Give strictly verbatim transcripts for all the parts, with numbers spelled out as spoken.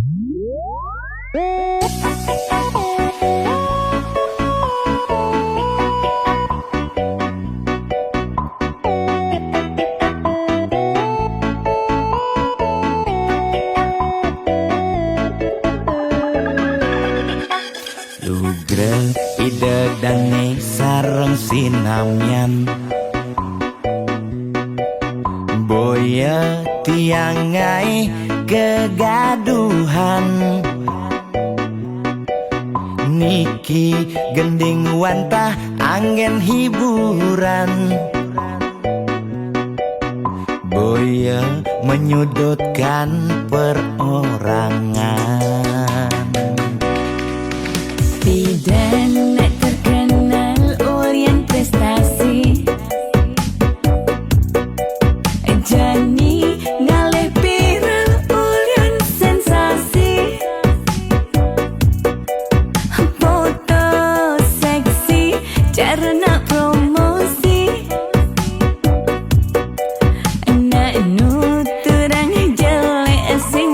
Lugré Ida dané sareng sinamian. Boya tiang ai kegaduhan. Niki gending wantah anggén hiburan. Boya menyudutkan perorangan. Pidan terkenal ulian prestasi. Jani ngalih viral ulian sensasi. Foto seksi cara nak promosi. Nak nuturang jelek sing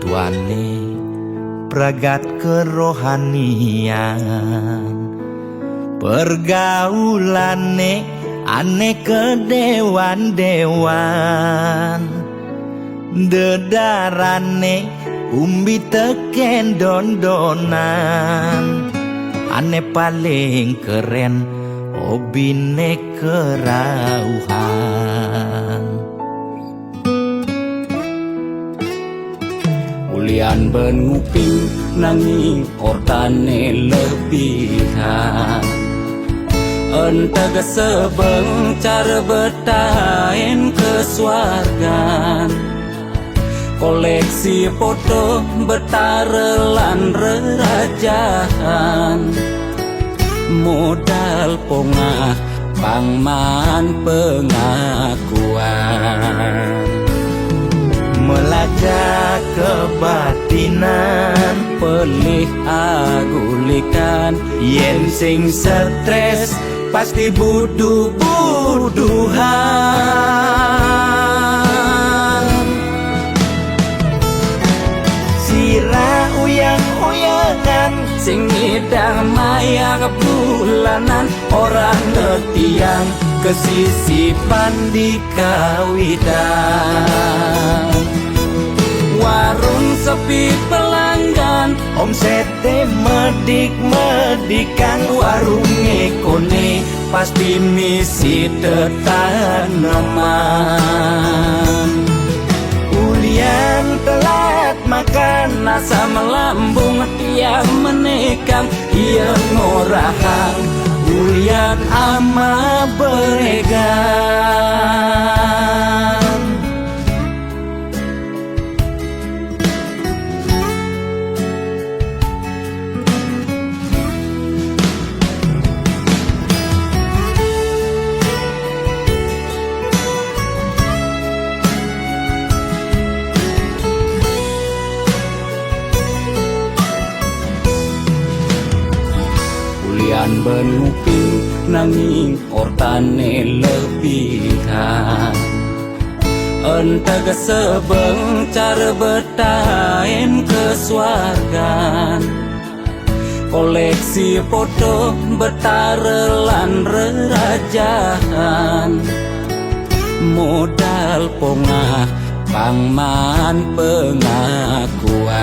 Wane pragat kerohanian, pergaulane ane kedewan-dewan, dedarane umbi teken dondonan, ane paling keren obine kerauhan. Ulian ben nguping nanging ortane lebihan. Enteg sebeng cara betain kesuargan. Koleksi foto betara lan rerajahan. Modal pongah pang maan pengakuan. Melajah kebatinan, pelih agulikan, yen sing stres pasti buduh-buduhan. Sira uyang-uyangan sing ngidang mayar bulanan, ora ngetiang kesisipan dikawitan. Warung sepi pelanggan, omsete medik-medikan, warunge kone pasti misi tetaneman. Ulian telat makan, asam lambung tiang menekang, iya ngorahang ulian ama beregan. Ulian ben nguping nanging ortane lebihan. Enteg sebeng cara betain kesuargan. Koleksi foto betara lan rerajahan. Modal pongah pang maan pengakuan.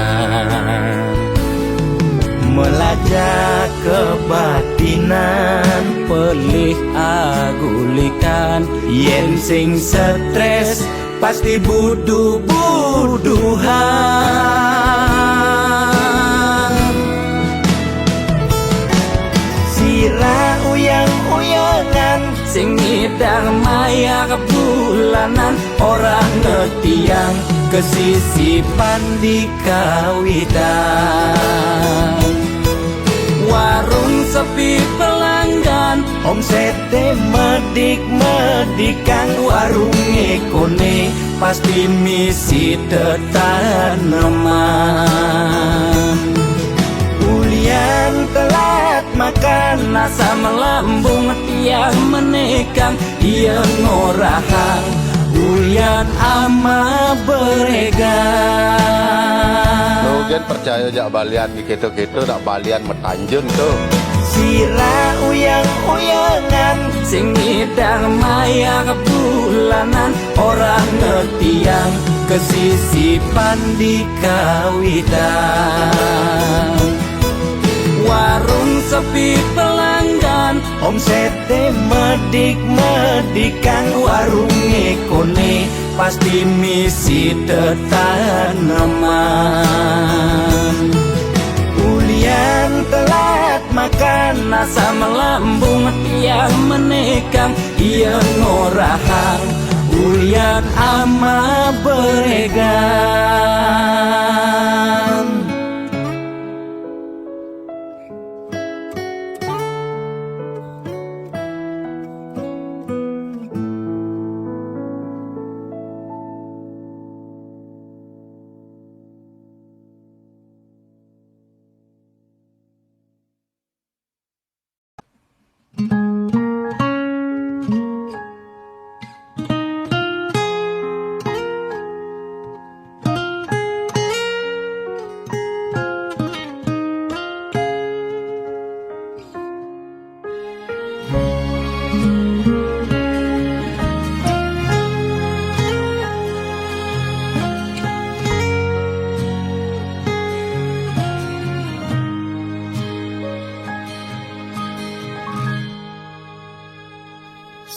Melajah kebatinan, pelih agulikan, yen sing stres pasti buduh-buduhan. Sira uyang-uyangan sing ngidang mayar bulanan, ora ngetiang kesisipan dikawitan. Warung sepi pelanggan, omsete medik-medikan, warunge kone pasti misi tetaneman. Ulian telat makan, asam lambung tiang menekang, iya ngorahang ulian ama beregan. Lo gen percaya jak balian dikit-kit. Tu dak balian metanjun tu. Sira uyang-uyangan sing ngidang mayar bulanan, ora ngetiang kesisipan dikawitan. Warung sepi pelanggan, omsete medik-medikan, warunge kone pasti misi tetaneman. Ulian telat makan, asam lambung tiang menekang, iya ngorahang ulian ama beregan.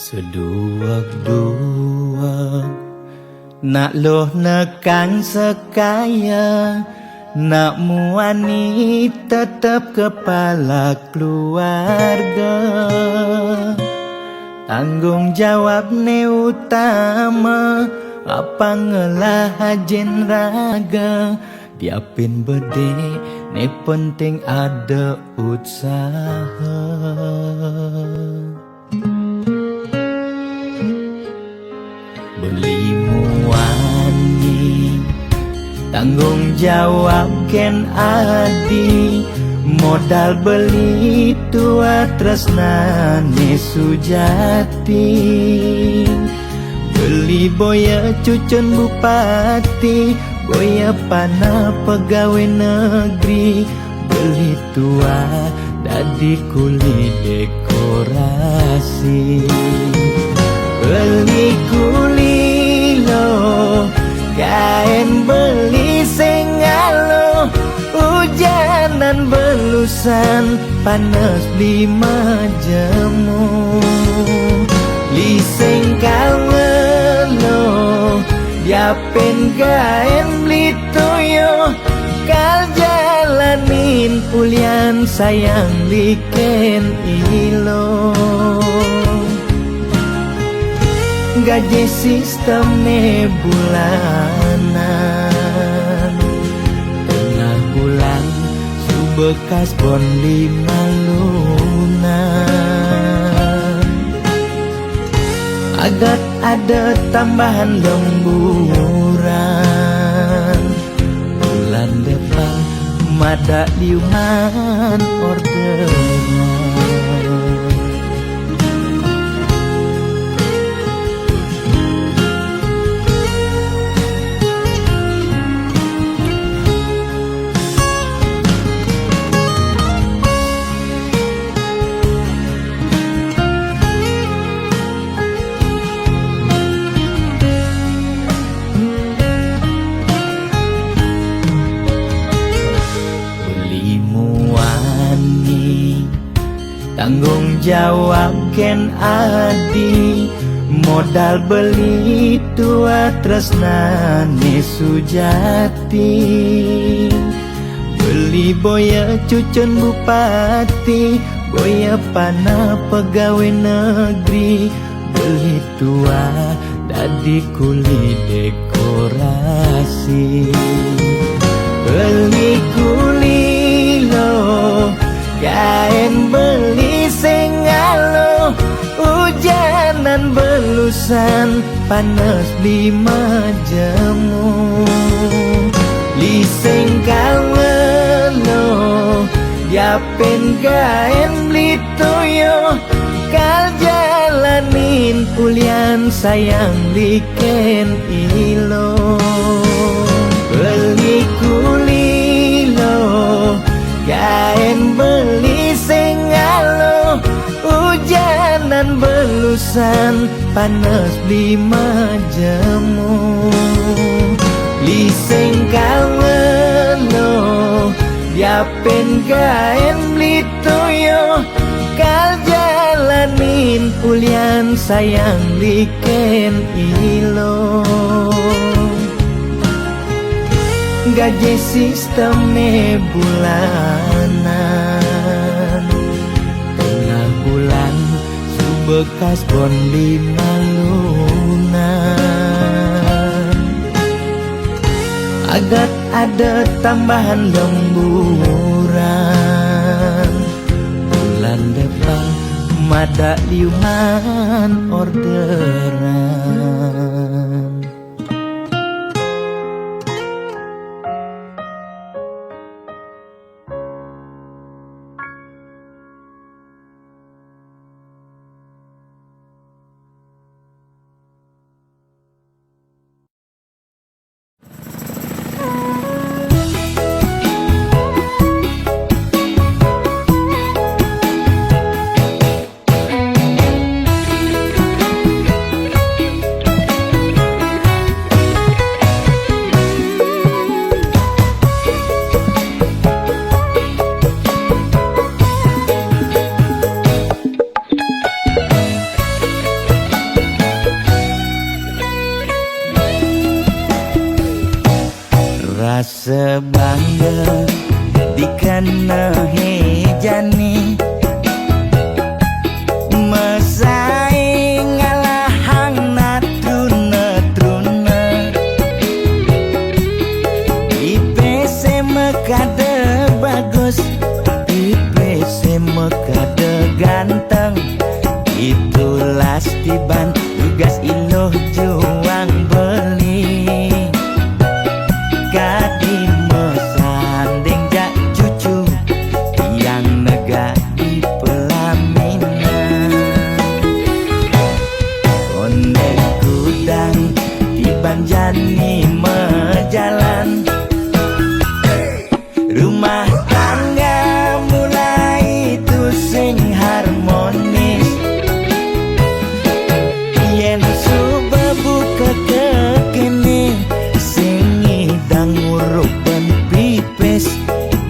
Seduweg-duweg, nak luh nekang sekaya, nak muani tetep kepala keluarga. Tanggung jawab ne utama, apang ngelah ajin raga, diapin bedik ne penting ada utsaha. Beli muani, tanggung jawab ken adi, modal beli tua tresnane sujati. Beli boya cucun bupati, boya panah pegawai negeri, beli tua dadi kuli dekorasi. Beli kuli lo, kaen beli sengalo, ujanan belusan, panas beli majemu. Beli sengkal melo, diapin kaen beli toyo, kal jalanin ulian sayang liken ilo. Gaji sistemne bulanan, tengah bulan subekas bon lima lunan. Agat ada tambahan lemburan, bulan depan mada liunan orderan. Beli muani, tanggung jawab ken adi, modal beli tua tresnane sujati. Beli boya cucun bupati, boya panah pegawai negeri, beli tua dadi kuli dekorasi. Beli kuli lo, kaen beli sengalo, ujanan belusan, panas beli majemu. Beli sengkal melo, diapin kaen beli toyo, kal jalanin ulian sayang liken ilo. Beli kuli lo, kaen beli sengalo, ujanan belusan, panas beli majemu. Beli sengkal melo, diapin kaen beli toyo, kal jalanin ulian sayang liken ilo. Gaji sistemne bulanan, tengah bulan subekas bon lima lunan. Agat ada tambahan lemburan, bulan depan mada liunan orderan. Sebangga dikena hejani, mesaing ngalahang natruna-truna. Ipe se makada bagus, ipe se makada ganteng, itulah tiban tugas iluh juang beli. Kadi masanding jak cucu, tiang negak di pelaminan. Onde kudang tiban jani majalan, rumah tangga mulai tusing harmonis. Yen suba buka kekene, sing ngidang ngurup ban pipis,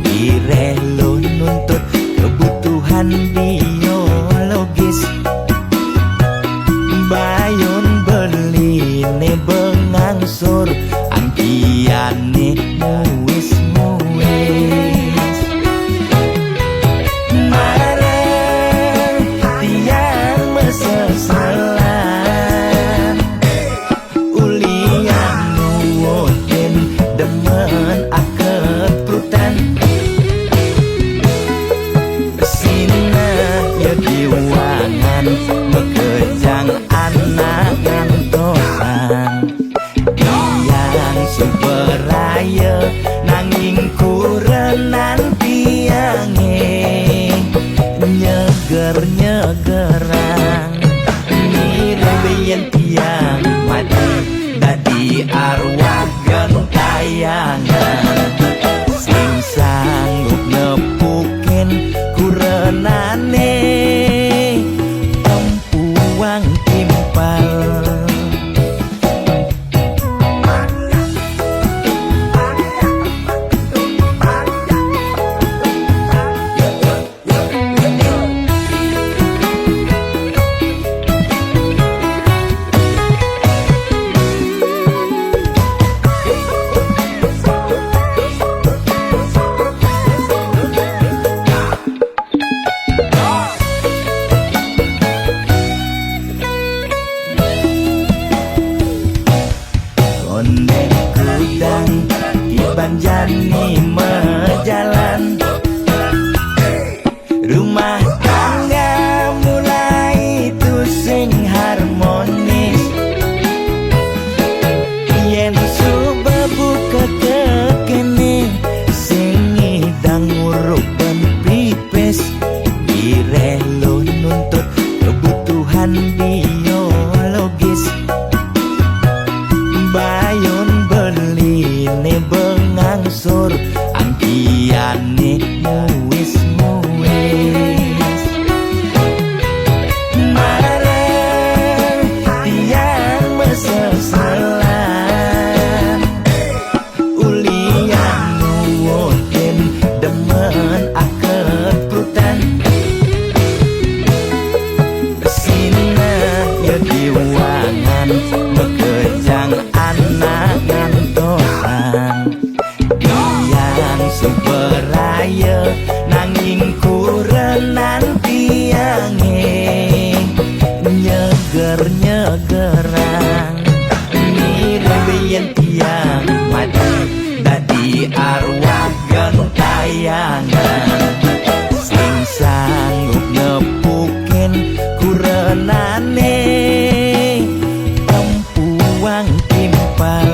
direh lo nuntut kebutuhan biologis. Bayun beline bengangsur, angkiane muis-muis. Marang tiang masesalan, ulian nuutin demen akeprutan. Sina ya diwangan makejang anak ngantosan. Tiang suba raya nanging kurenan tiange nyeger-nyegerang. Mirib yen tiang mati dadi arwah gentayangan, sing sanggup nepukin kurenane empuang timpal. Onde kudang tiban jani majalan, rumah tangga mulai tusing harmonis. Yen suba buka kekene, sing ngidang ngurup ban pipis, direh lo nuntut kebutuhan biologis. Bayun beline bengangsur, angkiane muis-muis. Marang tiang masesalan, ulian nuutin demen akeprutan. Sina ya diwangan makejang anak ngantosan. Tiang suba raya nanging kurenan tiange nyeger-nyegerang. Mirib yen tiang mati dadi arwah gentayangan, sing sanggup nepukin kurenane empuang timpal.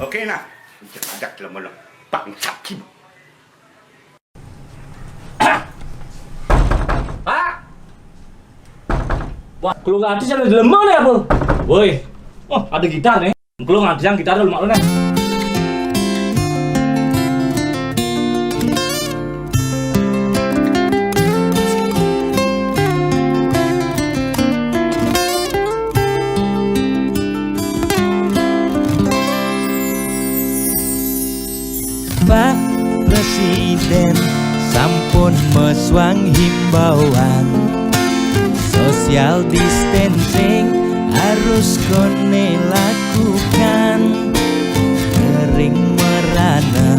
Oke, nah. Ajak, ajak, lama-lama. Bangsat, Kim. Pak! Wah, keluarga artis ada di lemah nih, apa? Woi, oh, ada gitar nih. Keluarga artis yang gitar dulu, maklum nih. Bawang social distancing harus kone lakukan. Kering merana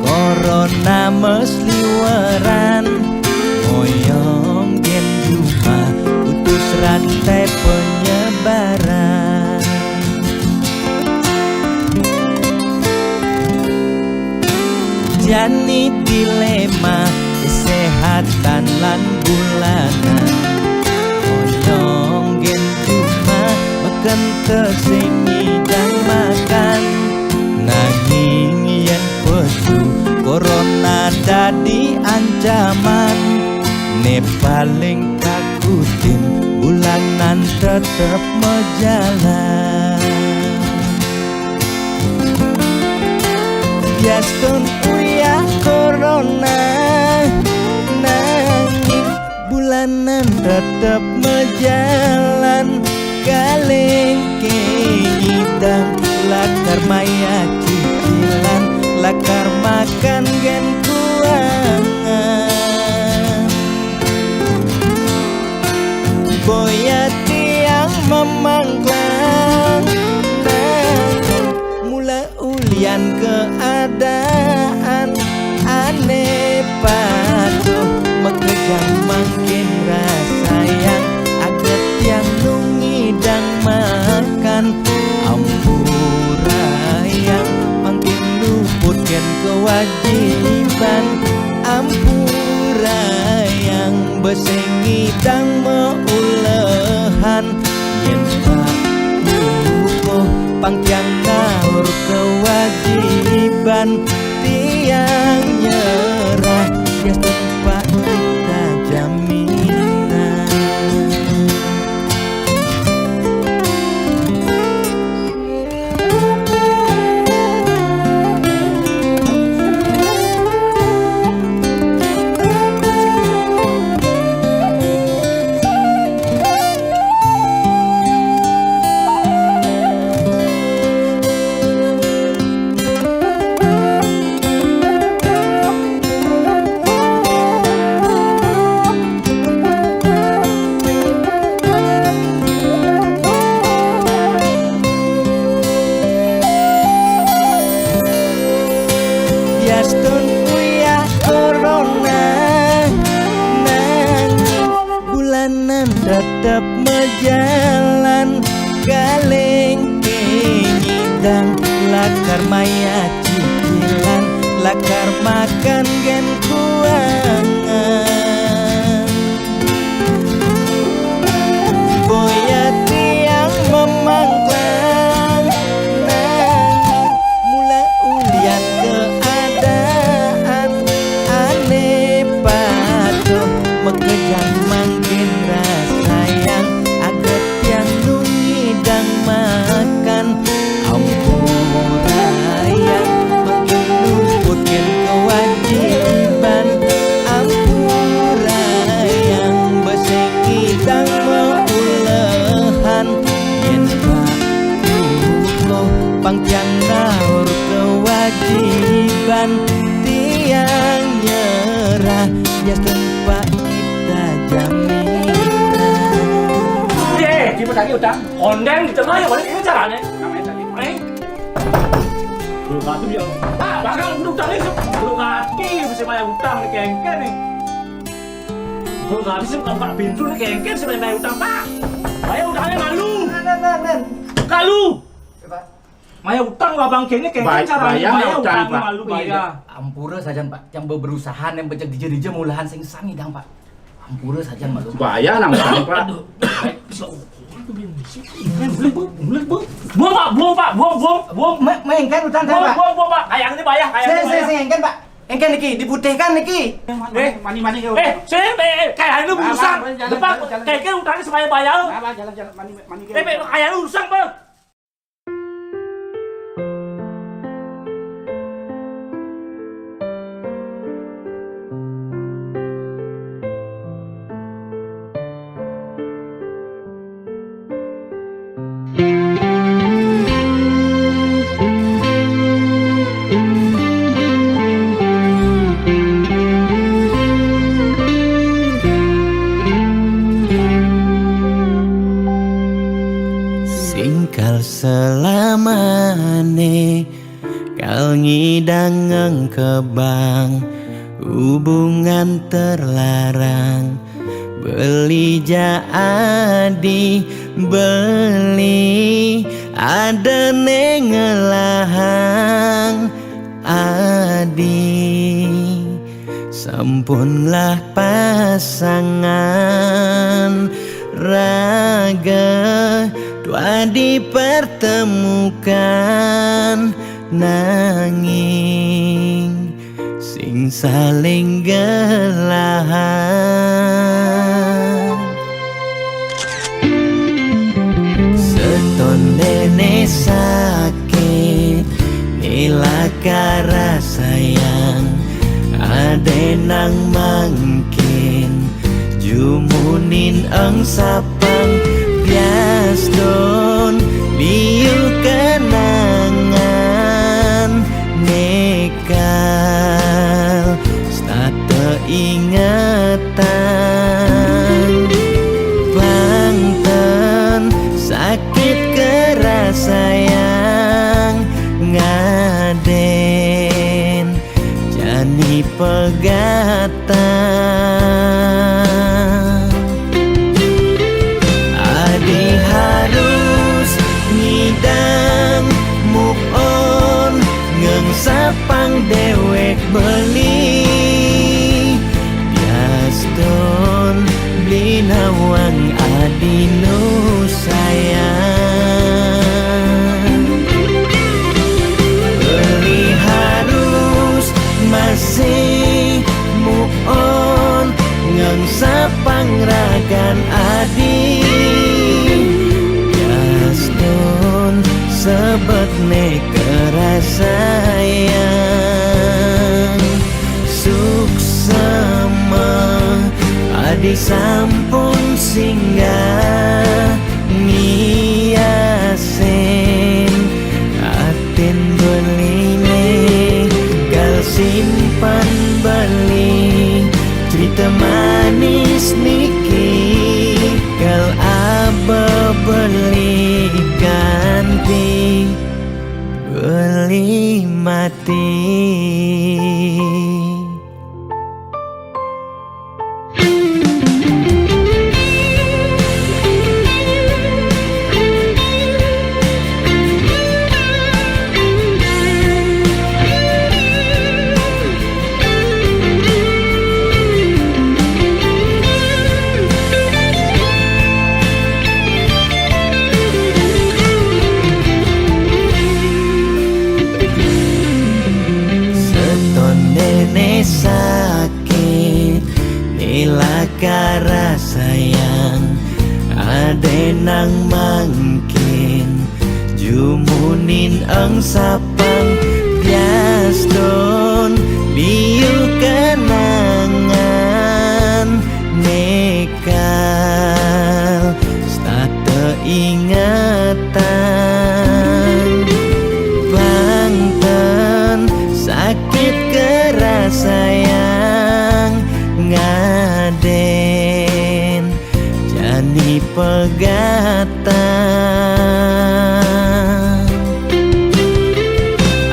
corona mesliweran. Moyong gen juma putus rantai penyebaran. Jani dilema kesehatan lan bulanan. Onyong gen cuma meken sing ngidang makan. Nanging yen pesu corona dadi ancaman, ne paling takutin bulanan tetep mejalan. Biastun uyah corona, nanging bulanan tetep mejalan. Kalengke ngidang lakar maya cicilan, lakar makan gen kuangan. Boya tiang memangklang, nanging mula ulian keadaan ane patuh makejang mangkin rasayang aget tiang nungidang makan. Ampurayang mangkin luput gen kewajiban. Ampurayang besengidang meulehan. Yen Pak Yuko pang tiang ngaur kewajiban, tiang nyerah, ya Pak kita jaminan. Biastun uyah corona, nanging bulanan tetep mejalan. Kalengke ngidang lakar maya cicilan, lakar makan gen kuangan. Boya tiang memangklang, nanging mula ulian keadaan ane patuh makejang mangkin rasayang aget tiang nungidang makan. Ampurayang mangkin luput gen kewajiban. Ampurayang besengidang meulehan. Yen Pak Yuko pang tiang ngaur kewajiban, tiang nyerah, ya Pak kita jaminan. Eh, tiba tadi utang. Ondeng di tengah ya, balik ini caranya. Namanya tadi. Eh. Belum mati ya. Ah, bakal utang ini. Belum mati, bisa bayar utang nih, kengken nih. Belum habis sih, buka pintu nih, kengken, bisa bayar utang, Pak. Bayar utangnya malu. Nah, nah, nah, nah. Kalu. Pak. Maya utang lah bang kene kengken. Bay-, caranya bayar bayar utang, utang Pak. Malu bayar. Ampura sajan, Pak. Yang berusaha yang becek dija-dija mulahan sing sami dang, Pak. Ampura sajan malu. Bayar nang utang, Pak. Aduh. Buang, Pak, buang, Pak, buang, buang, buang. Me-, mengken utang, Pak. Buang, buang, Pak. Kayak ini bayar, kayak ini bayar. Sing, sing, sing, engken, Pak. Engken niki, diputihkan niki. Eh, mani, mani, eh, sing, eh, eh, kayak ini urusan. Depan, kayak ini utangnya supaya bayar. Jalan, jalan, mani, mani. Eh, kayak ini urusan, Pak. Selamane kal ngidang ngengkebang hubungan terlarang. Beli ja adi, beli ada ne ngelahang adi. Sampunlah pasangan raga tua dipertemukan, nanging sing saling gelahan. Setondene sakit, nila kara sayang, ade nang mangkin jumunin eng sapang piaston biu kenangan nekal state ingetan. Bangten sakit kerasa yang ngaden jani pegatan. Adi harus ngidang move on, ngengsapang dewek beli piaston beli nawang adi nu sayang. Beli harus masih move on, ngengsapang ragan adi piaston sebet ne kerasa yang suksema adi sampun singgah ngiasin atin beline kal simpan beli cerita manis niki kal aba beli kanti beli mati. Setondene sakit, nila kara sayang, ade nang mangkin jumunin eng sapang piaston biu kenangan nekal state ingetan. Bangten sakit kerasa yang ngaden jani pegatan.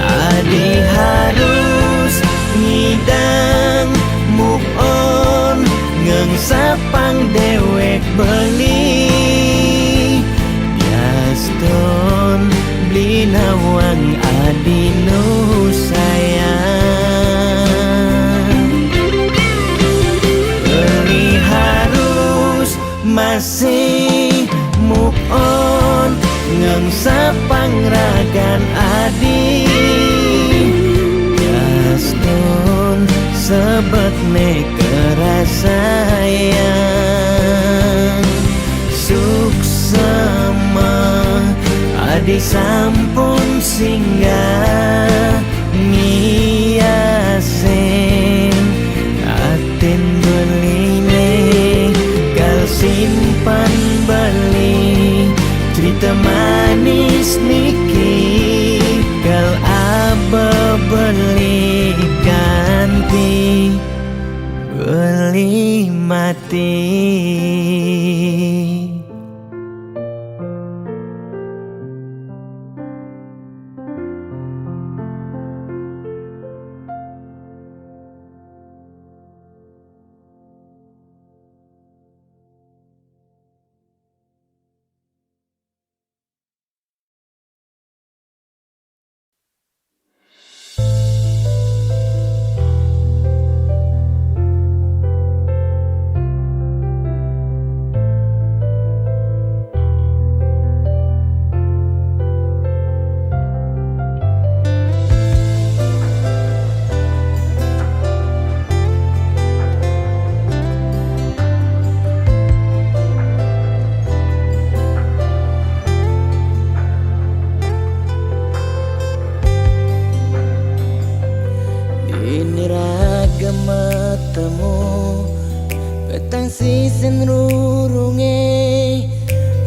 Adi harus ngidang move on, ngengsapang dewek beli piaston beli nawang adi nu sayang. Beli harus masih move on, ngengsapang ragan adi piaston sebet ne kerasa yang suksema adi sampun singgah ngiasin atin beline kal simpan beli cerita manis niki kal aba beli kanti beli mati. Rurungé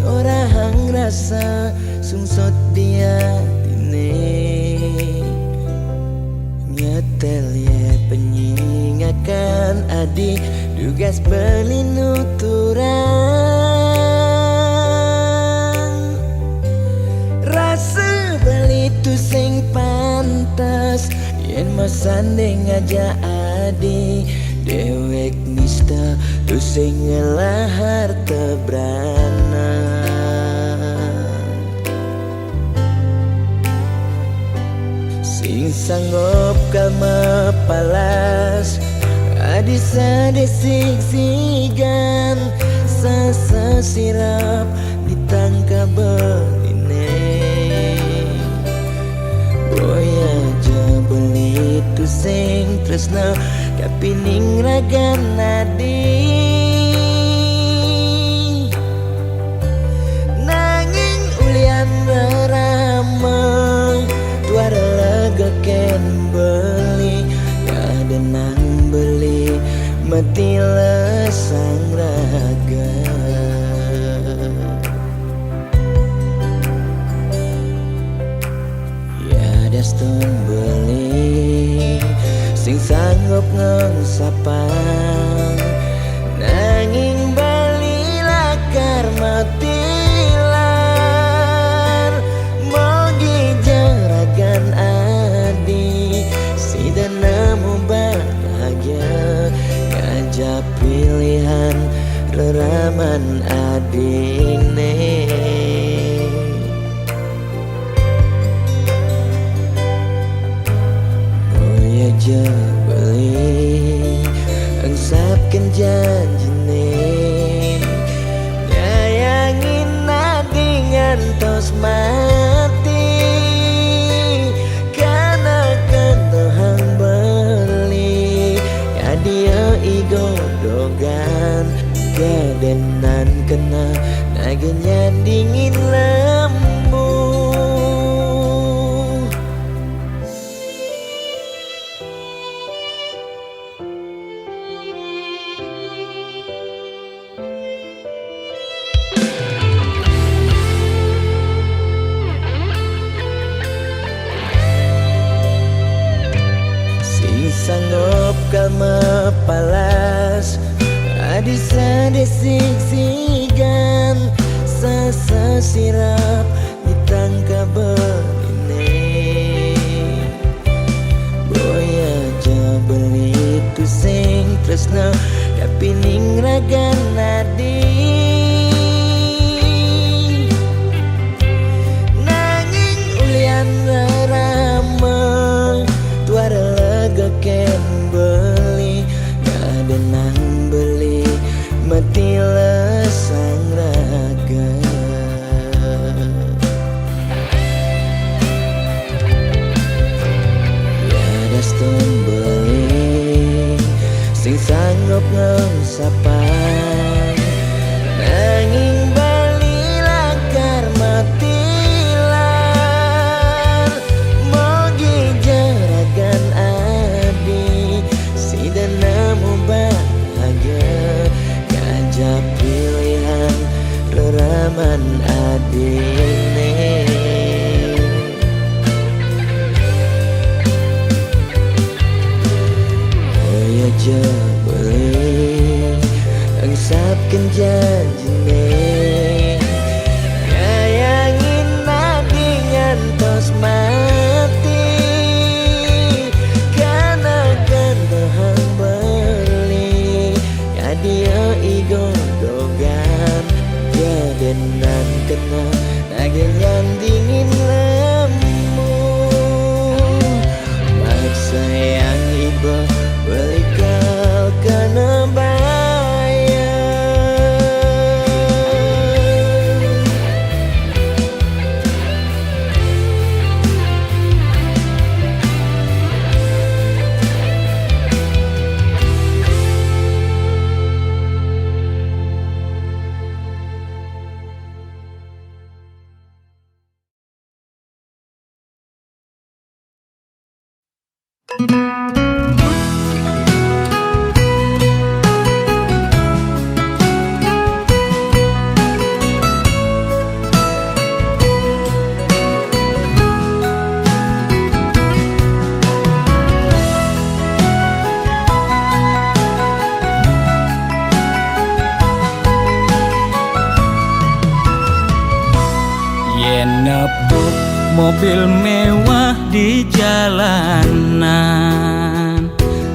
ora hang rasa sungsot di atiné. Nyetél yé penyingakan adi dugas beli nuturang. Rasa beli tu sing pantes yén masanding aja adi. Déwék nista tu sing ngelah harta brana. Sing sanggup ka mapalas adi sadé sigsigan, sasasirap di tangka beliné. Boya ja beli tu sing tresna kapining ragan adi. Nanging ulian rerama tuara lega kén beli, kadénan beli mati lesang raga. Ya dastun beli sing sanggup ngengsapang, nanging beli lakar matilar. Mogi jeragan adi sida nemu bahagia, ngajak pilihan reraman adiné. Boya ja beli engsapkan janjiné, nyayangin adi ngantos mati. Kana-kana hang beli, kadia igo dogan, kadénan kena nagenya dingin lembu. Sing sanggup ka mapalas adi sadé sigsigan, sasasirap di tangka beliné. Boya ja beli tu sing tresna kapining ragan adi. Nanging ulian rerama tuara lega kén beli, kadénan beli mati lesang raga. Ya dastun beli sing sanggup ngengsapang, nanging beli lakar matilar. Mogi jeragan adi sida nemu bahagia, ngajak pilihan reraman adiné. Boya ja beli engsapkan janjiné, nyayangin adi ngantos mati. Kana-kana hang beli, kadia igo dogan, kadénan kena nagenya dingin lembu. Maksa yang iba beli kal kana baya. Nepuk mobil mewah di jalanan,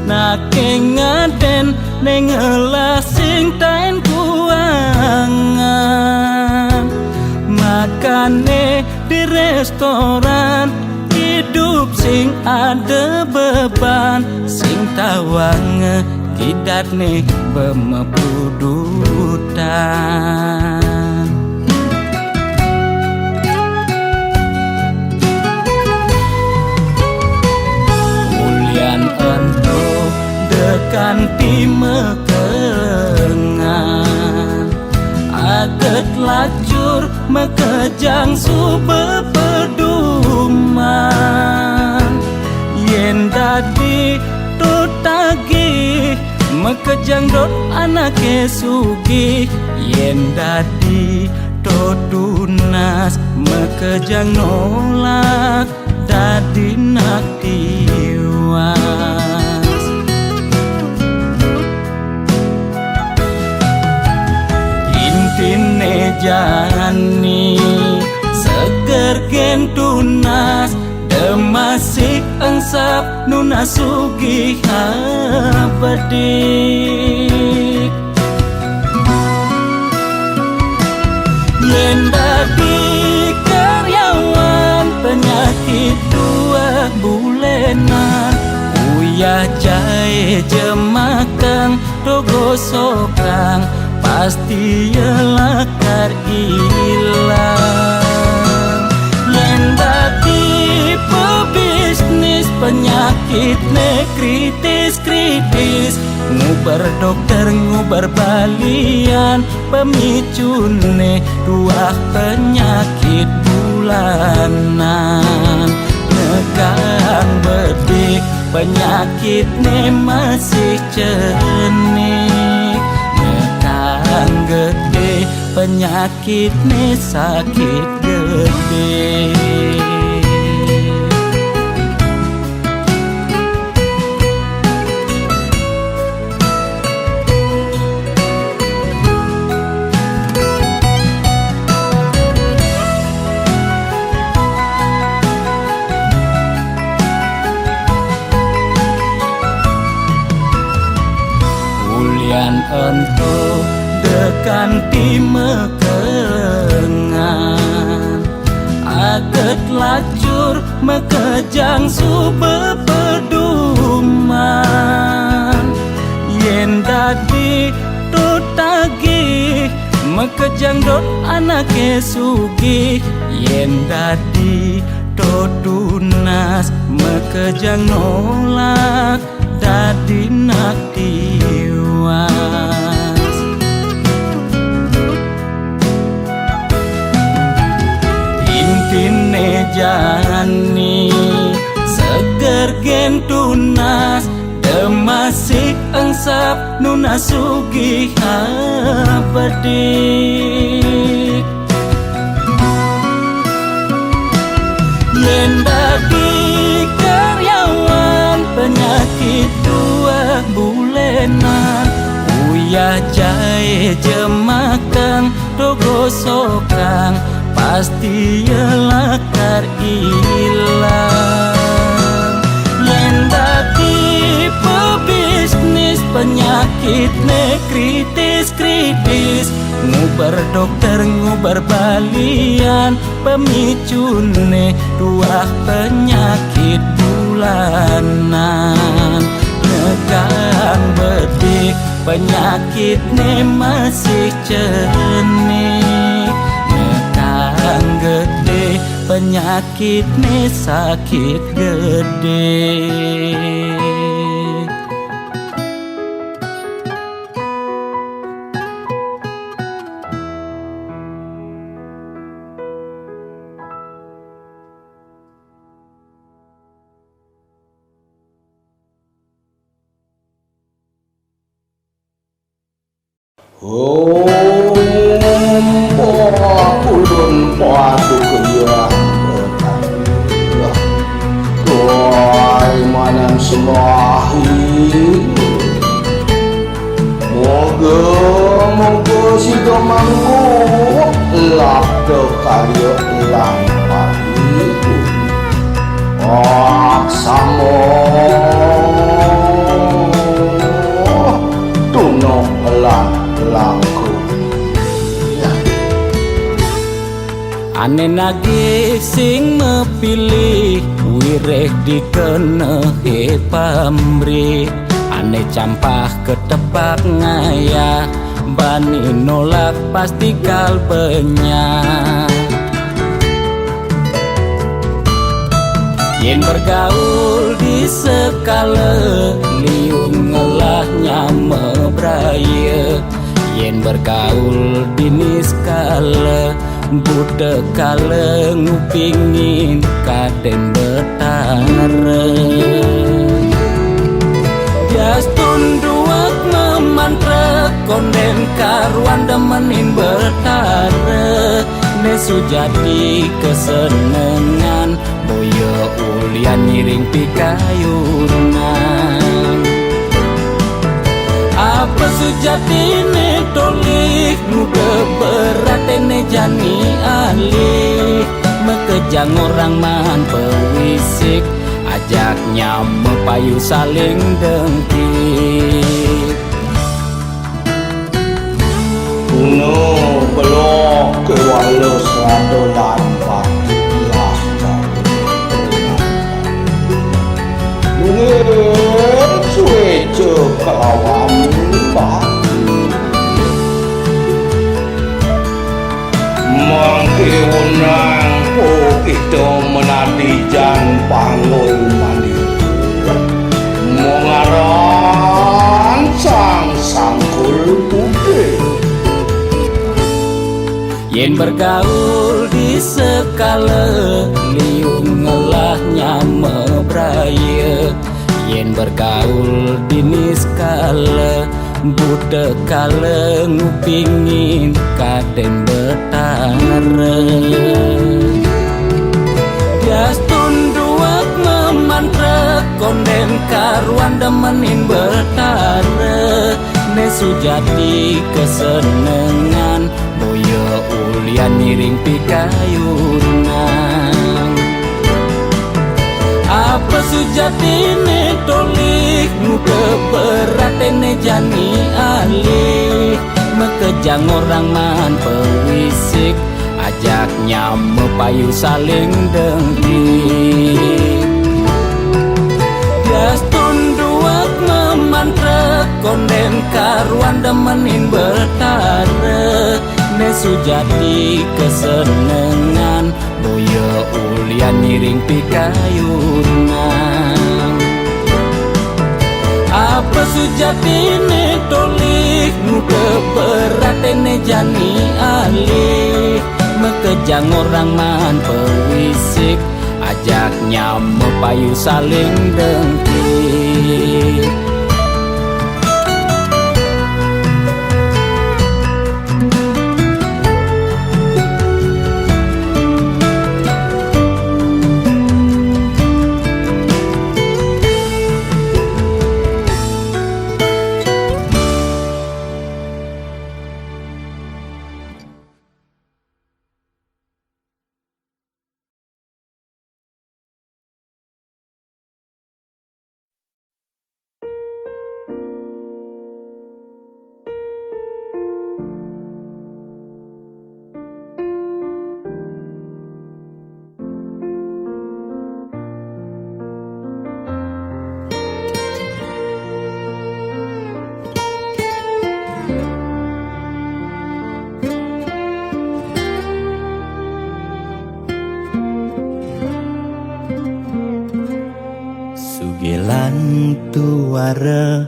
nake ngaden ne ngelah sing taen kuangan. Makane di restoran, idup sing ada beban, sing tawang kidatne bemeprudutan. Ulian ento de kanti mekengan, aget lacur makejang suba peduman. Yen dadi to tagih, makejang dot anake sugih. Yen dadi to tunas, makejang nolak dadi nak tiwas. Intine jani seger gen tunas, de masih engsap nunas sugih abedik. Yen dadi karyawan, penyakit dua bulenan, uyah jae jemakang, to gosokang, pasti ye lakar ilang. Yen dadi pebisnis, penyakitne kritis-kritis, nguber dokter, nguber balian, pemicu ne tuah penyakit bulanan. Nekang bedik, penyakitne masih cenik. Nekang gede, penyakitne sakit gede. Ulian ento de kanti mekengan, aget lacur makejang suba peduman. Yen dadi to tagih, makejang dot anake sugih. Yen dadi to tunas, makejang nolak dadi nak tiwas. Intine jani seger gen tunas, de masih engsap nunas sugih abedik. Yen dadi karyawan, penyakit dua bulenan, uyah jae jemakang, to gosokang, pasti ye lakar ilang. Yen dadi pebisnis, penyakitne kritis-kritis, nguber dokter, nguber balian, pemicune tuah penyakit bulanan. Nekang bedik, penyakitne masih cenik. Nekang gede, penyakitne sakit gede. Om, bah, ulun paduka ya. Tuai manam sembah. Moga, moga sida mangko labda karya, Aksamo tunok lan langkung. Ané nagih sing mapilih, wiréh dikenéhé pamrih. Ané campah katepag ngayah, bani nolak pasti kal benyah. Yén bergaul di sekala, liu ngelah nyama braya. Yén bergaul di niskala, buta kala ngupingin kadén Betara. Bias tunduak mamantra, kondén karuan demenin Betara. Né sujati kasenengan, boya ulian ngiring pikayunan. Apa sujatiné tolih, nguda beraténé jani alih. Makejang orang maan pawisik, ajak nyama payu saling dengki. Tuna belok kéwala serada lan batu las. Nunggil suéca kelawan batu. Mangké wenang po kita menati jan panggul mandi. Mengaran sang sangkul putih. Yén bergaul di sekala, liu ngelah nyama braya. Yén bergaul di niskala, buta kala ngupingin kadén Betara. Bias tunduak mamantra, kondén karuan demenin Betara. Né sujati kasenengan, boya ulian ngiring pikayunan. Apa sujatiné tolih, nguda beraténé jani alih. Makejang orang maan pawisik, ajak nyama payu saling dengki. Bias tunduak mamantra, kondén karuan demenin Betara. Né sujati kasenengan, boya ulian ngiring pikayunan. Apa sujatiné tolih, nguda beraténé jani alih. Makejang orang maan pawisik, ajak nyama payu saling dengki. Sugih lan tuara,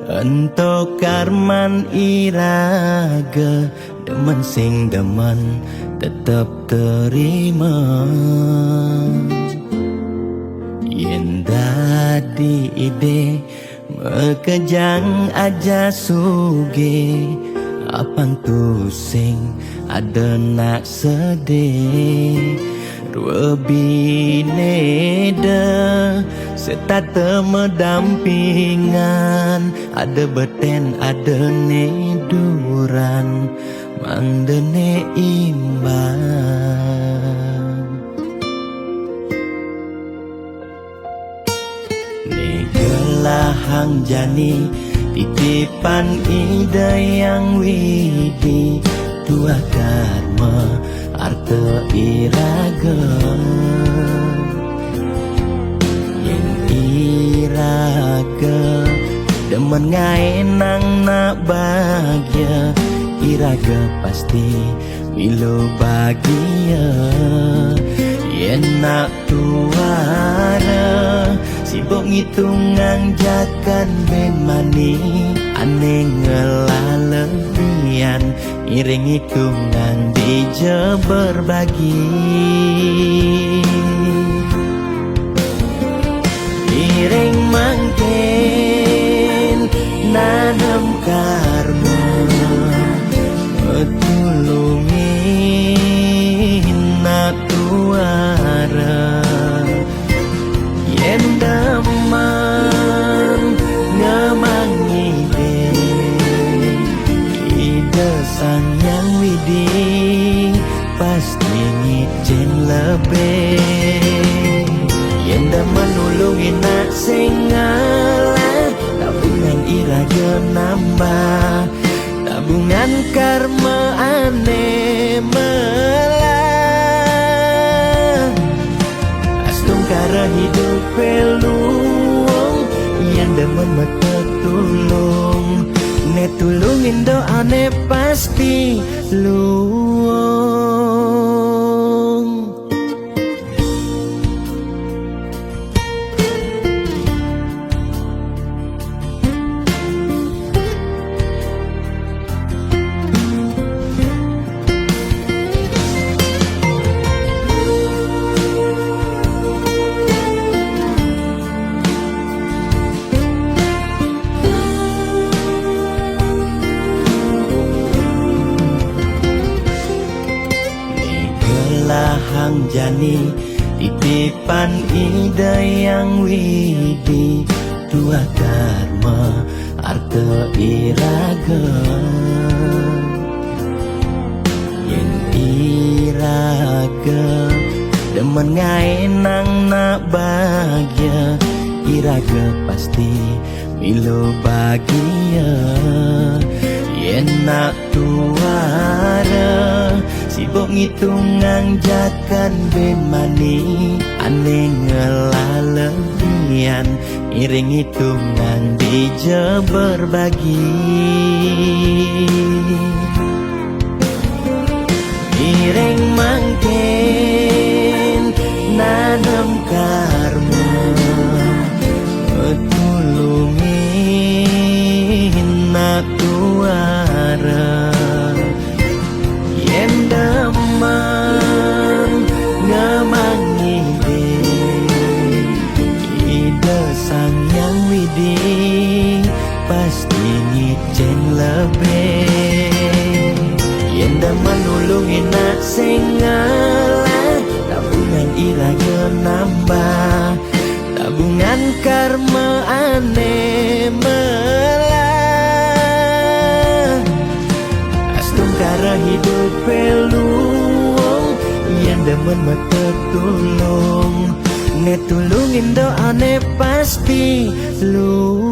ento karman iraga, demen sing demen tetep terima. Yén dadi idih, makejang aja sugih, apang tusing ada nak sedih. Rua biné da setata madampingan, ada betén, ada né duran, mangda né imbang. Ang jani titipan Ida Hyang Widhi, tuah karma arta iraga. Yén iraga demen ngaénang nak bagia, iraga pasti milu bagia. Yén nak tuara sibuk ngitungang jakan bén mani, ané ngelah lebihan, ngiring ngitungang dija berbagi. Ngiring mangkin nanem karma, tulungin nak tuara. Yén demen ngemang ngidih, Ida Sang Hyang Widhi pasti ngicén lebih. Yén demen nulungin nak sing ngelah, tabungan iraga nambah, tabungan karma ané melah. Astungkara hidupé luung, yén demen meta tulung, né tulungin doané pasti luung. Ni gelahang jani titipan Ida Hyang Widhi, tuah karma arta iraga. Yén iraga demen ngaénang nak bagia, iraga pasti milu bagia. Yén nak tuara sibuk ngitungang jakan bén mani, ané ngelah lebihan, ngiring ngitungang dija berbagi. Ngiring mangkin nanem karma, tulungin nak tuara. Yén demen ngemang ngidih, Ida Sang Hyang Widhi pasti ngicén lebih. Yén demen nulungin nak sing ngelah, tabungan iraga nambah, tabungan karma ané melah. Astungkara hidupé luung, yén demen meta tulung, né tulungin doané pasti luung.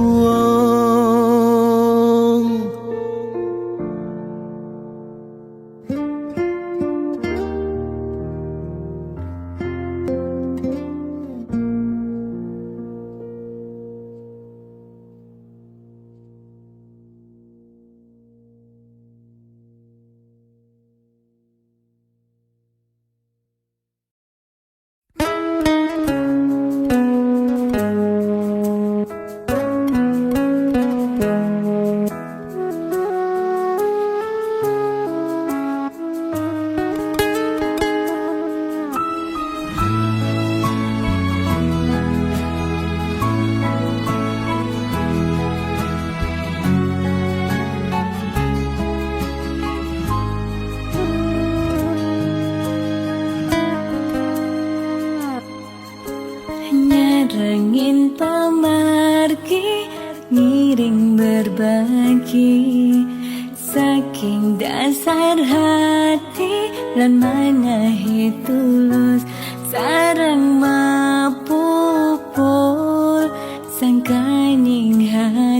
Nyarengin pamargi, ngiring berbagi, saking dasar hati lan mangahi tulus, sareng mapupul sangkaning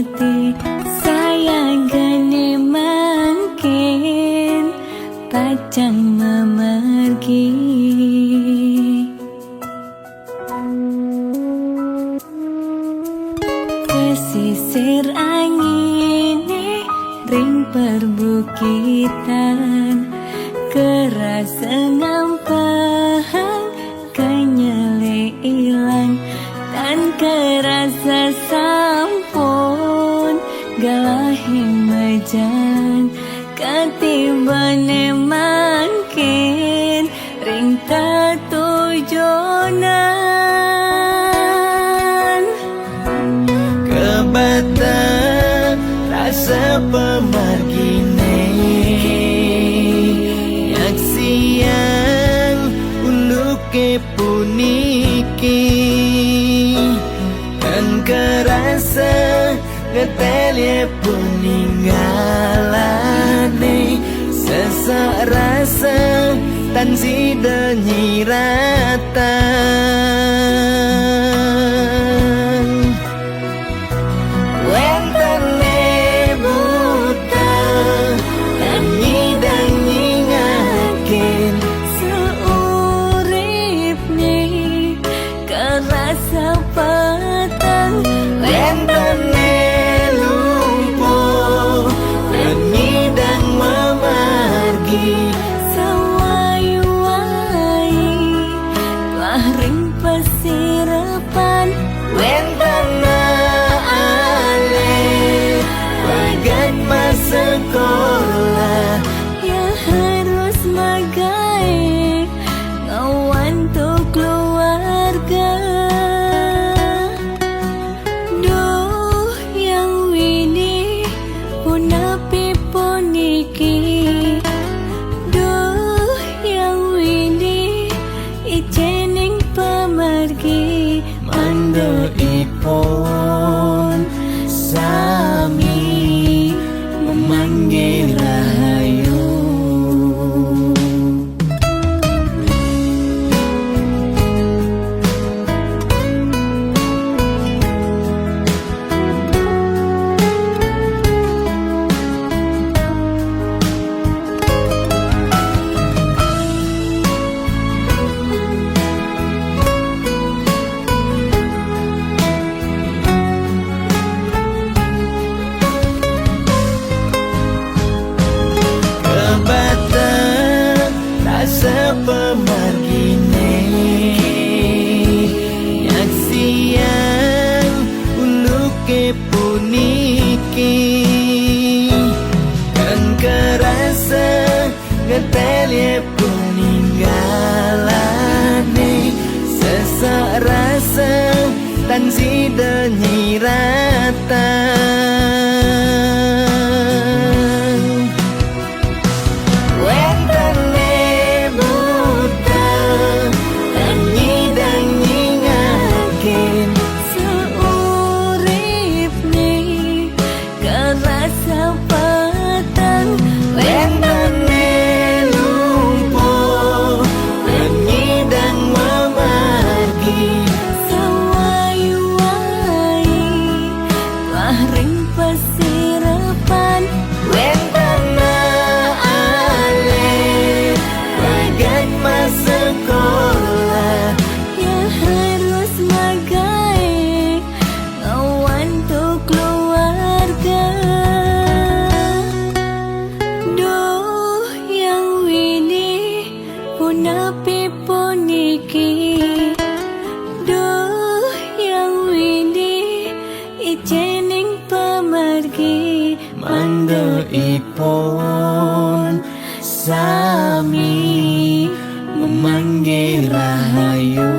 Sayang gane mangkin pacang mamargi. Pesisir angine ring perbukitan, kerasa ngampehang kanyele ilang, tan kerasa sampun galahe majan, katibane mangkin ring tetujonan. Kebata rasa pamargine, nyaksiang unduke puniki, tan kerasa ngetelye puninggalane, sesak rasa tan sida nyiratan. Wentene buta, tan nyidang nyingakin, sauripne karasa patang. Wentene lumpuh, tan nyidang mamargi, sawai-wai tuah ring pasirapan. Wentene alit, pegat masekolah, ya harus magae ngawantu keluarga. Duh, Hyang Widhi, punapi puniki? Duh, Hyang Widhi, icening pamargi, mangda ipun sami mamanggi rahayu. Kebata rasa pamargine, nyaksiang unduke puniki, tan kerasa ngetelye puninggalane, sesak rasa tan sida nyiratan. Wentene buta, tan nyidang nyingakin, sauripne karasa patang. Wentene lumpuh, tan nyidang mamargi, sawai-wai tuah ring pasirapan. Wentene alit, pegat masekolah, ya harus magae ngawantu keluarga. Duh, Hyang Widhi, punapi puniki? Duh, Hyang Widhi, icening pamargi, mangda ipun sami mamanggi rahayu.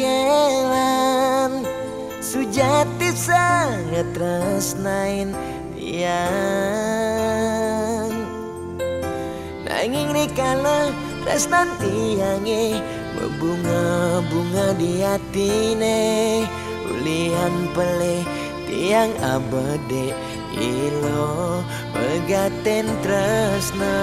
Elan, sujati sangat tresnain tiang. Nanging rikala tresnan tiange mabunga-bunga di atine, ulian pelih tiang abede ila megaten tresna.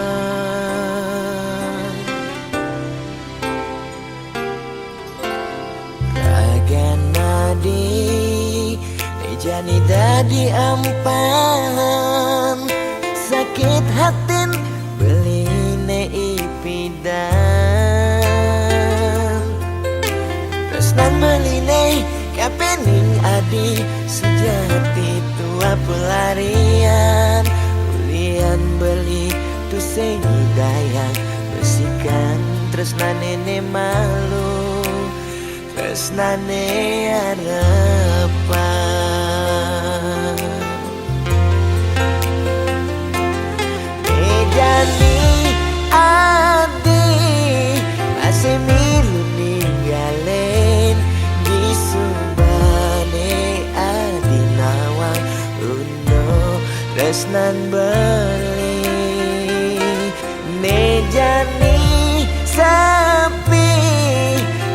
Ragan adi, ne jani dadi ampahan, sakit hatin beline ipidan. Tresnan beline kapening adi, sujati tua pelarian, ulian beli tusing dayang, besikan tresnane ne malu, tresnane arepan. Ne jani adi, masih milu ninggalen, di subane adi nawang undo tresnan beli. Ne jani sepi,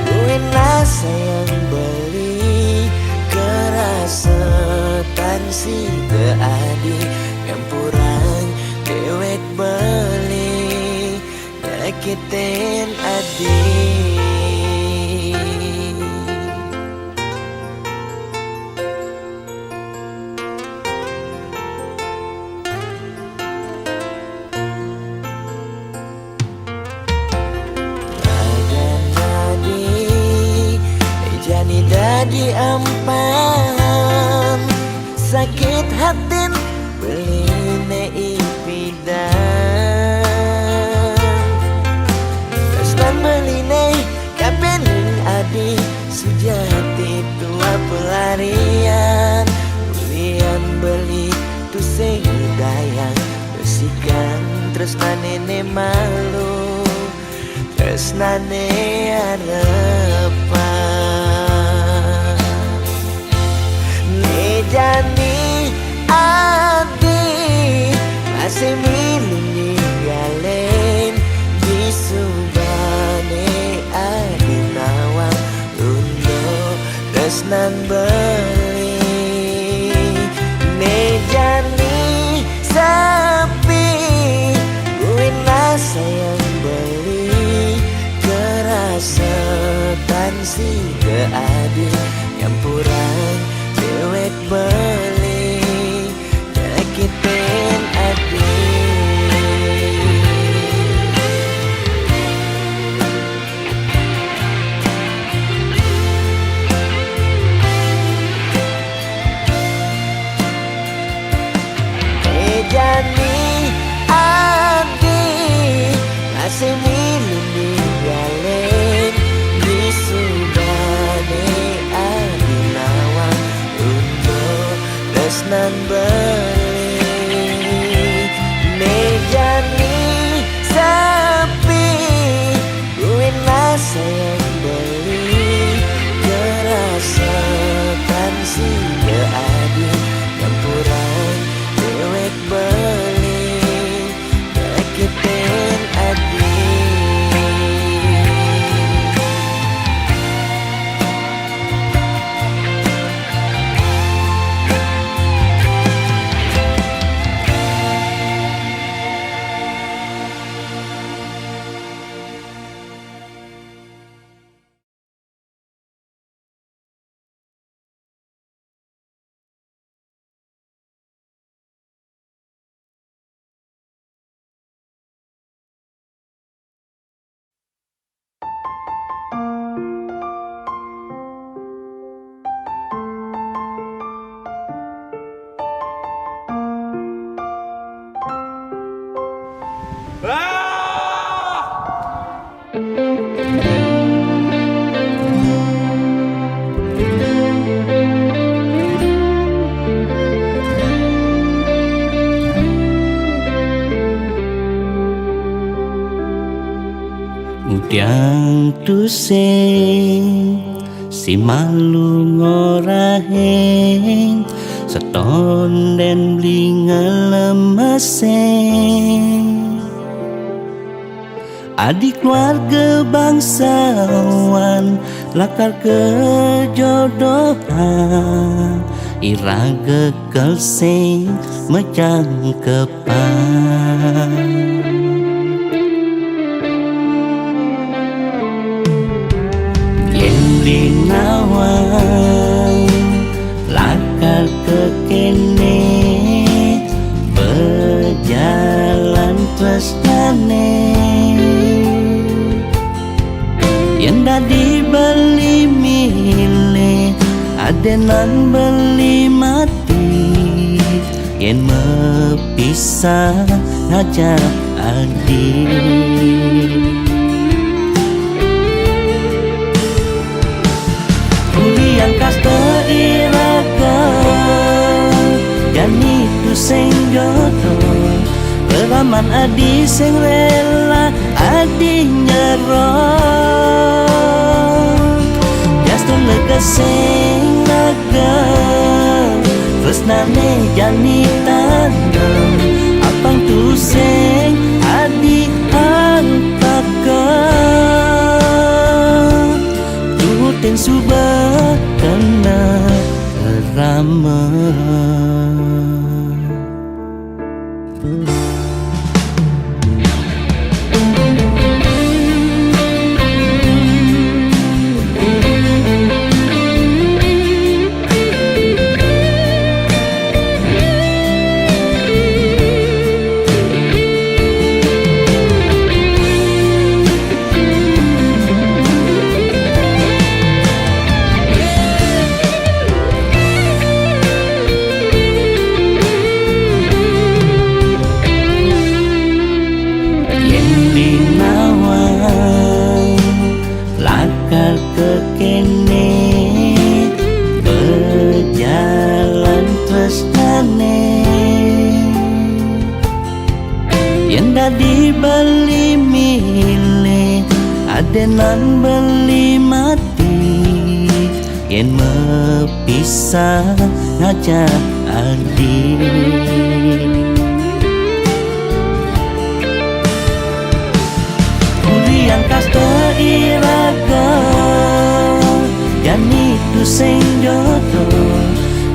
buin sayang beli, kerasetan sida adi, ngampurang dewek beli, nyakitin adi. Ragan adi, jani dadi ampahan, sakit hatin beline ipidan. Tresnan beline kapening adi, sujati tua pelarian, ulian beli tusing dayang, besikan tresnane ne malu, tresnane arepan. Ne jani adi, masih milu ninggalen, di subane adi nawang undo tresnan beli. Ne jani sepi, buin sayang beli, kerasetan sida adi, ngampurang dewek beli, nyakitin adi. Ne jani adi, masih milu ninggalen, di subane adi nawang undo tresnan beli. Ne jani sepi, buin sayang beli, kerasetan sida adi, ngampurang dewek beli, nyakitin adi. Udiang tusing Si malu ngoraheng, setonden beli ngelemeseng. Adi keluarge bangsawan, lakar kejodohan, ira gekel sing mejangkep. Yen beli nawang, lakar kekene, bejalan tresnane. Yen dadi beli mile, adenan beli mati. Yen mepisah ngajak adi. Kuliang kaste iraga, jani tu sing jodoh, leraman adi sing rela, adi nyerok. Yas tu lega sing lega, tresnane jani tanem, apang tu sing adi antaka. Tutin suba kena rama. Yen di nawang, lakar kekene, bejalan tresnane. Yen dadi beli mile, adenan beli mati. Yen mepisah ngajak adi. Kuliang kaste iraga, jani tu sing jodoh,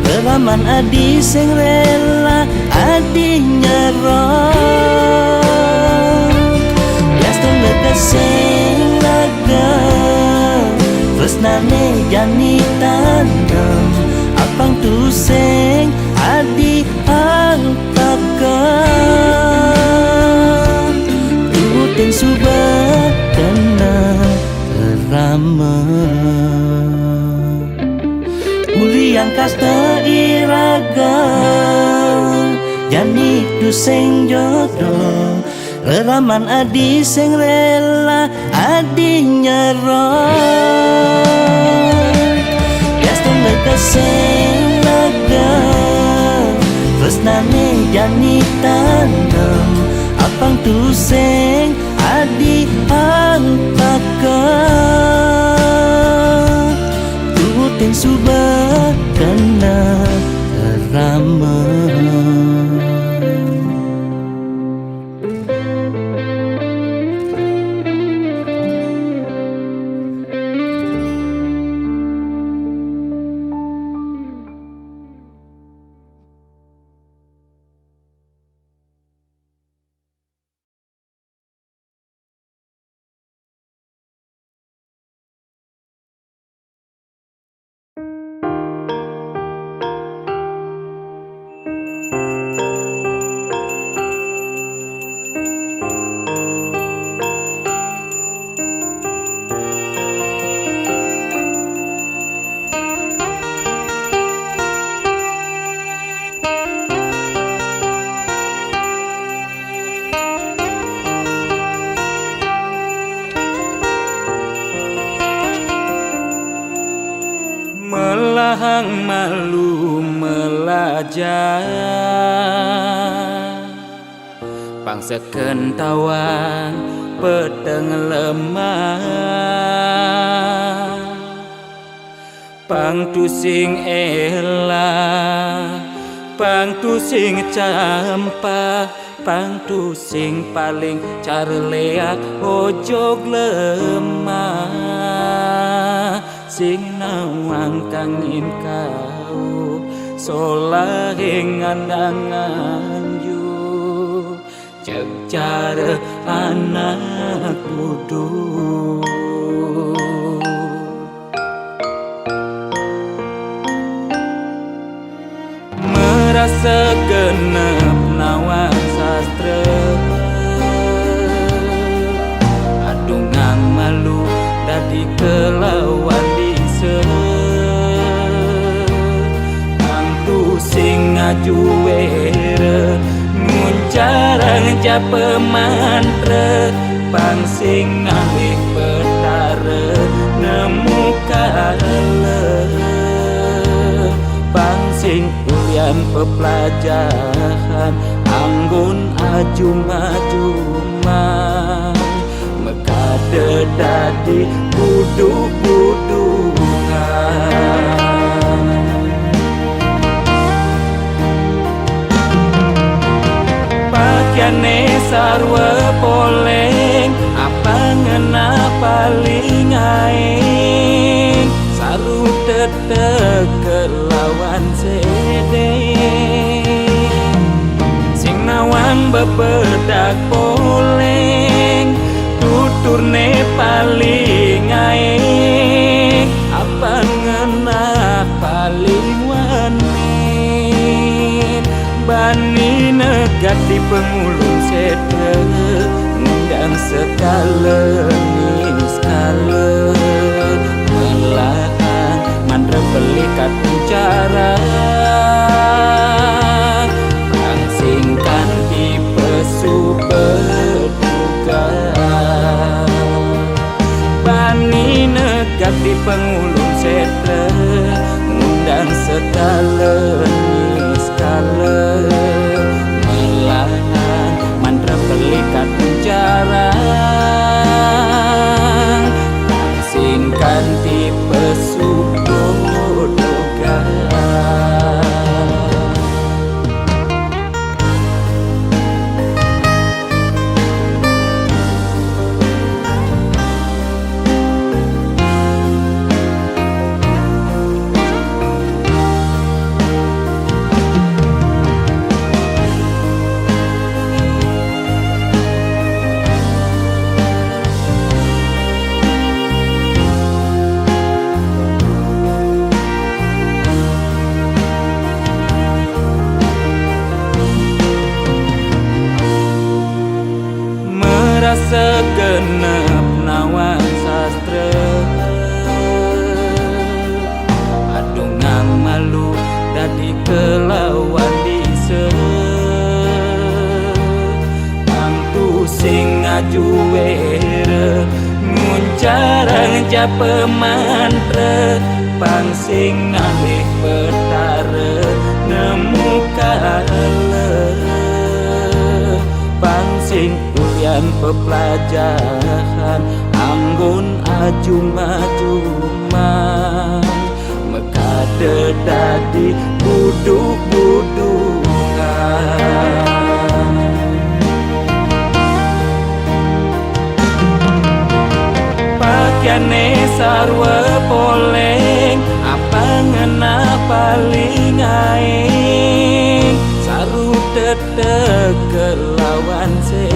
leraman adi sing rela, adi nyerok. Yas tu lega sing lega, tresnane jani tanem, apang tu sing adi antaka. Tutin suba kena rama. Kuliang kaste iraga, jani tu sing jodoh, leraman adi sing rela, adi nyerok. Yas tu lega sing lega, tresnane jani tanem, apang tu sing adi antaka. Tutin suba kena rama. Melahang malu melajah, pang seken tawang peteng lemah. Pang tusing ela, pang tusing campa, pang tusing paling carleak ojog lemah. Sing nawang kangin kau, solah ing ngandangan yu. Cek cara anak budu. Merasa genep nawang sastra. Adungang malu dadi kelawan bisa. Kang tusing ngajuwera, nguncarang japa mantra, pang sing ngalih Betara nemu kala. Pang sing ulian peplajahan anggon ajum-ajumang. Makada dadi buduk-budukan. Pakaiane sarwa poleng, apang ngenah paling aeng, saru tetek kelawan sedeng. Sing nawang bebedak poleng, tuturne paling aeng, apang ngenah paling wanen. Bani negak di pengulun setra, ngundang sekala niskala, melahan mantra pelikat cara, pang sing kanti pesu beduga. Bani negak di pengulun setra, ngundang sekala niskala, melahan mantra pelikat cara, sing kanti pesu beduga. Merasa genep nawang sastra, adungang malu dadi kelawan bisa. Pang tusing ngajuwera, nguncarang japa mantra, pang sing ngalih Betara nemu kala. Pang sing ulian peplajahan anggon ajum-ajumang, makada dadi buduk-budukan. Pakaiane sarwa poleng, apang ngenah paling aeng, saru tetek kelawan sedeng.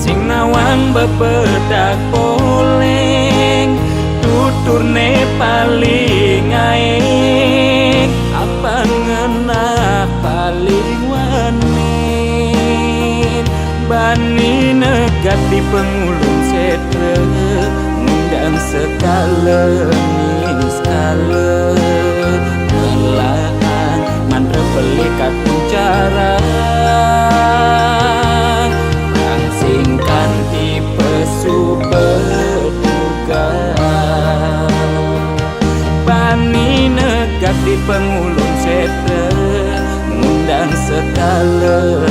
Sing nawang bebedak poleng, tuturne paling aeng, apang ngenah paling wanen. Bani negak di pengulun setra, ngundang sekala niskala, melahan mantra pelikat cara, pang sing kanti pesu beduga. Bani negak di pengulun setra, ngundang sekala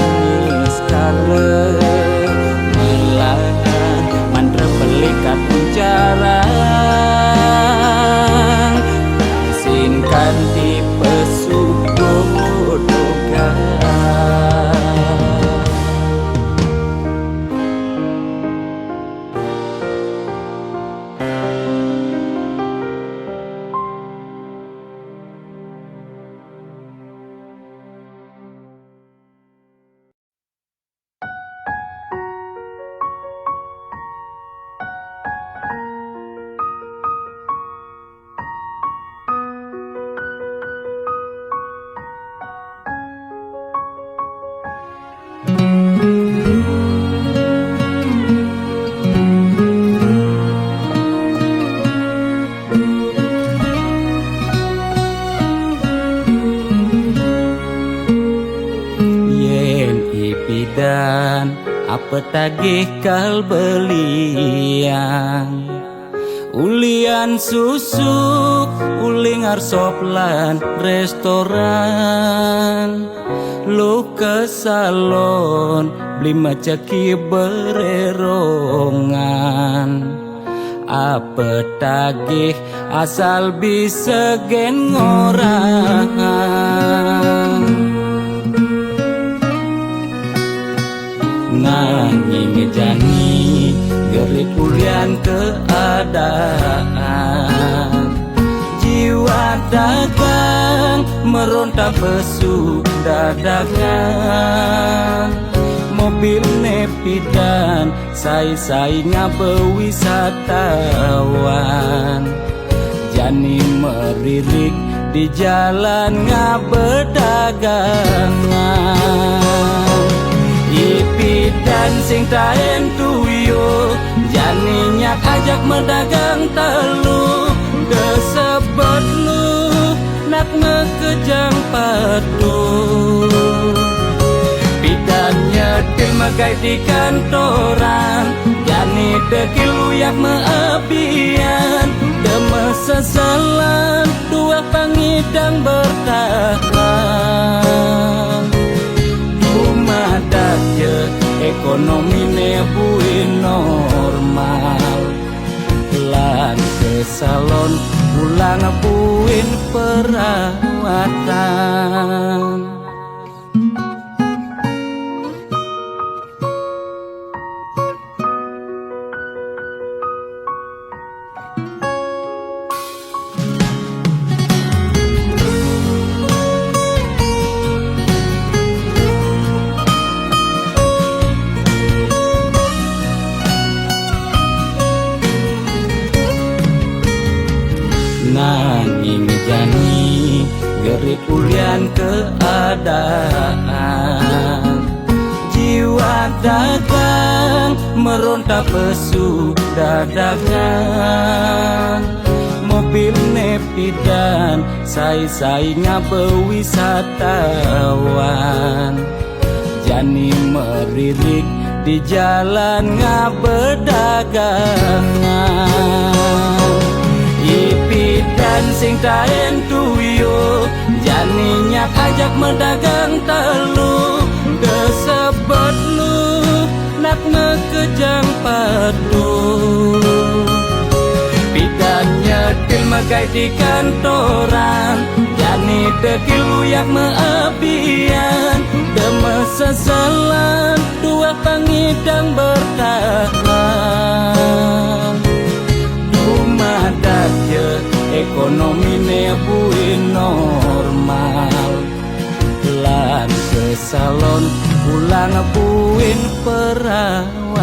niskala, melahan mantra pelikat cara, Petagih kal belian, ulian susuk, uli ngarsop lan restoran, luh ke salon, beli macaki bererongan. Apa tagih asal bisa gen ngorang. Nanging jani gerik ulian keadaan. Jiwa dagang meronta besuk dadagang. Mobil nepidan sai-sai ngaba wisatawan. Jani meririk di jalan ngaba dagangan. Ipidan sing taen tuyu, jani nyak ajak medagang telu. Desebet lu nak mekejang padu. Pidan nyetil megai di kantoran, jani dekil uyak meabian, deme sesalan tuah pangidang bertahan. Dumadak je ekonomi ne buin normal, lan ke salon pulang buin perawatan. Nanging jani gerik ulian keadaan. Jiwa dagang meronta besuk dadagang. Mobil nepidan sai-sai ngaba wisatawan. Jani meririk di jalan ngaba dagangan. Ipidan sing taen tuyu, jani nyak ajak medagang telu. Desebet lu nak mekejang padu. Pidan nyetil megai di kantoran, jani dekil uyak meabian, deme sesalan tuah pangidang bertahan. Dumadak je ekonomi ne buin normal, lan ke salon pulang buin perawatan.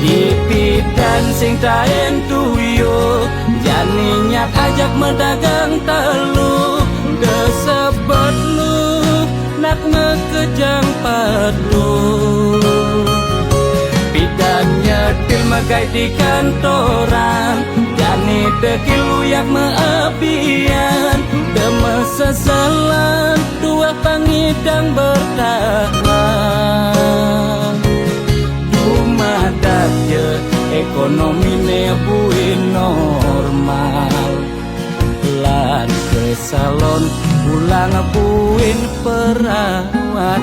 Ipidan sing taen tuyu, jani nyak ajak medagang telu. Desebet lu nak mekejang padu. Pidan nyetil megai di kantoran, jani dekil uyak meabian, deme sesalan tuah pangidang bertahan. Dumadak je ekonomi ne buin normal, lan ke salon pulang buin perawatan.